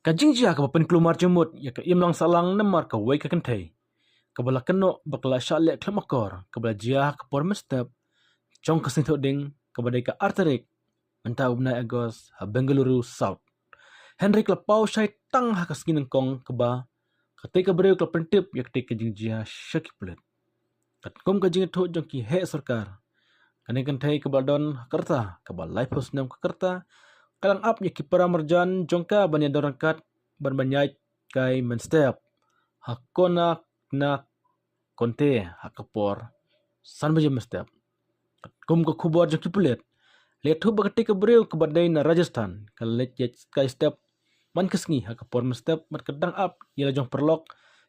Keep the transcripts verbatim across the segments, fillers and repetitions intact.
Ka jingjia kaba pynkulmar jingmut ïa ka imlang sahlang namar kawei ka kynthei kaba la kynnoh ba ka la shah leh khlem akor kaba la jia ha ka por mynstep jong ka sngi Thohdieng kaba dei ka ar tarik mynta u bnai August ha Bengaluru South. Hynrei ka la paw shai tang ha ka sngi nyngkong kaba katei ka briew ka la pyntip ïa katei ka jingjia sha ki pulit. Katkum ka jingïathuh jong ki heh sorkar, kane ka kynthei kaba la don ha ka rta kaba laiphew snem ka rta ka dang ap ïa ki para marjan jong ka ban ïadon ryngkat ban ban ïaid kai mynstep ha Konark Konti ha ka por san baje mynstep. Katkum ka khubor jong ki pulit, la ïathuh ba katei ka briew kaba dei na Rajasthan ka la leit ïaid kai step man ka sngi ha ka por mynstep bad ka dang ap ïa la jong paralok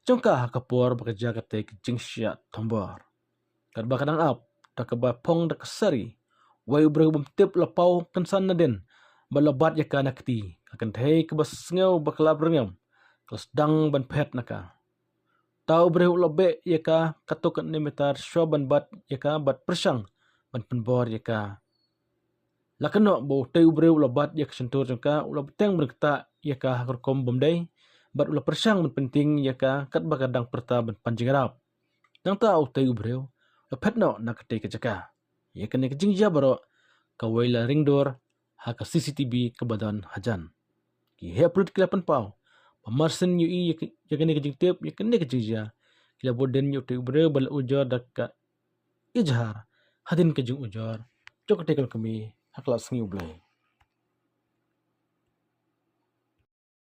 jong ka ha ka por ba ka jia katei ka jingshah thombor. Katba ka dang ap, da kaba phong da ka sari, wei u briew bym tip la paw kynsan nadien bad la bat ïa ka na kti. Ka kynthei kaba sngew ba ka la byrngem ka la sdang ban phet na ka. Uta u briew u la beh ïa ka katto katne mitar shuwa ban bat ïa ka bad pyrshang ban pynbor ïa ka. La kynnoh ba utei u briew u la bat ïa ka shyntur jong ka, u la bteng ban ktah ïa ka ha ka rukom bym dei bad u la pyrshang ban pyntieng ïa ka katba ka dang pyrta ban pan jingïarap. Nangta utei u briew u la phet noh na katei ka jaka. Ïa kane ka jingjia baroh kawei la ring dur ha ka C C T V kaba don hajan. Ki heh pulit ki la pynpaw ba mar shen ïohi ïa ka, ïa kane ka jingtip, ïa kane ka jingjia, ki la bud dien ïa utei u briew bad la ujor da ka ijhar hadien ka jingujor jong katei ka longkmie ha ka lad sngi U Blei.